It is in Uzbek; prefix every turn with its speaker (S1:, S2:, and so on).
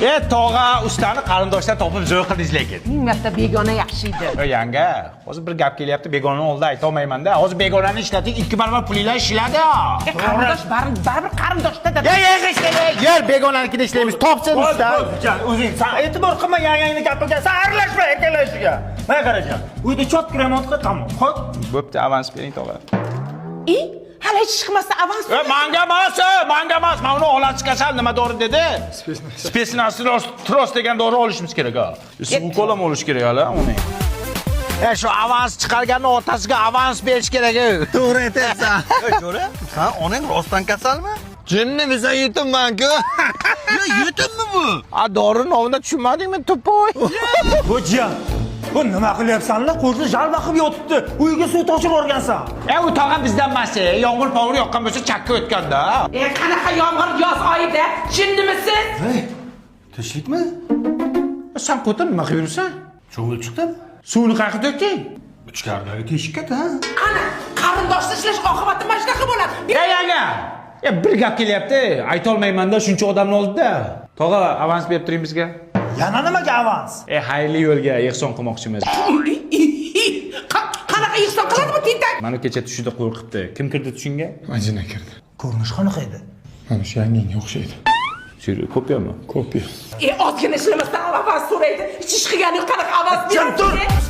S1: E, tog'a, ustani qarindoshdan topib zo'r qildingiz lekin.
S2: Ming marta begona yaxshi edi.
S1: E, yanga, hozir bir gap kelyapti, begonani oldida aytolmayman-da. Hozir begonani ishlating, 2 barobar pulinglar ishladi.
S2: E, qarindosh baribir qarindoshda dada.
S1: Ye, ye, ishlaydi. Yer begonaninkida ishlaymiz. Topsin usta.
S3: O'zing san e'tibor qilma yangangni gapiga, san aralashma erkaklar ishiga. Mana qarajan, uyda чётко remont qil, tamom. Xo'p.
S1: Bo'pti, avans bering, tog'a.
S2: I, hali hech ish qilmasdan avans.
S1: E, manga emas, e, manga emas. Mana uni olasi kasal nima dori dedi? Спецназ tros degan dori olishimiz kerak, ha. Ukol ham olish kerak hali uni. E, shu avans chiqarganni otasiga avans berish kerak. E.
S4: To'g'ri aytyapsan. Jo'ra, san onang rostdan kasalmi? Jinnimisan, yetimman-ku. Yo, yetimmi bu?
S1: A, dori nomini tushunmadingmi, тупой?
S3: Bu jiyan. Bu nima qilyapsanlar? Qo'shni жалоба qilib yotibdi. Uyiga suv toshib yuborgansan.
S1: E, u tog'a bizdan emas, e. Yomg'ir pomg'ir yoqqan bo'lsa chakka o'tganda.
S2: E, qanaqa yomg'ir yoz oyida? Jinnimisiz?
S4: Tinchlikmi?
S1: Sen qo'tin nima qilib yuribsan?
S4: Cho'milib chiqdim.
S1: Suvni qayerga to'kding?
S4: Ichkaridagi teshikka-da.
S2: Ana, qarindoshda ishlash oqibati mana shunaqa bo'ladi.
S1: E, yanga. E, bir gap kelyapti. Aytolmayman-da shuncha odamni oldida. Tog'a, avans berib turing bizga.
S3: Yana nimaga avans?
S1: E, xayrli yo'lga ehson qilmoqchimiz.
S2: Qanaqa ehson qiladi bu tentak?
S1: Mana kecha tushida qo'rqibdi. Kim kirdi tushingga?
S5: Ajina kirdi.
S3: Ko'rinishi qanaqa edi?
S5: Mana shu yangangga o'xshaydi.
S1: Kopiyami?
S5: Kopiya.
S2: E, ozgina ishlamasdan avans so'raydi. Hech ish qilgani yo'q, qanaqa avans
S3: Jim tur.
S2: beradi?